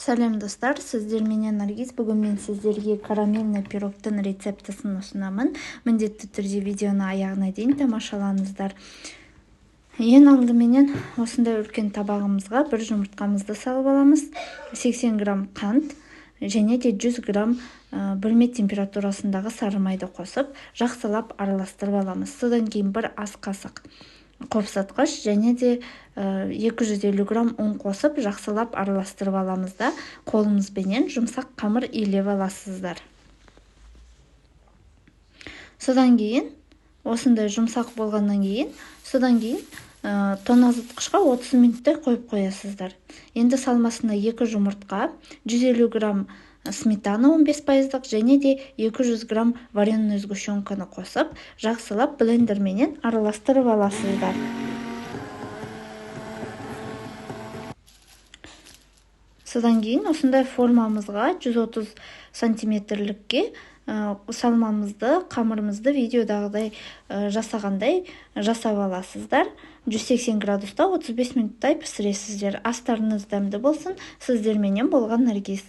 Сәлем достар, сіздерменен Наргиз. Бүгін мен сіздерге карамельный пирогтың рецептісін ұсынамын. Міндетті түрде видеоны аяғына дейін тамашалаңыздар. Ең алдыменен осындай үлкен табағымызға бір жұмыртқамызды салып аламыз. 80 грамм қант және де 100 грамм бөлме температурасындағы сары майды қосып, жақсылап араластырып аламыз. Содан кейін бір ас қасық қопсатқыш және де 250 грамм ұн қосып, жақсылап араластырып аламыз да, қолымызбенен жұмсақ қамыр илеп аласыздар. Содан кейін осындай жұмсақ болғаннан кейін, содан кейін тоңазытқышқа 30 минуттай қойып қоясыздар. Енді салмасына 2 жұмыртқа, 150 грамм сметана 15%-лық және де 200 грамм вареный сгущенканы қосып, жақсылап блендерменен араластырып аласыздар. Содан кейін осындай формамызға 130 сантиметрлікке салмамызды, қамырымызды видеодағыдай жасағандай жасап аласыздар. 180 градуста 35 минуттай пісіресіздер. Астарыңыз дәмді болсын. Сіздерменен болған Наргиз.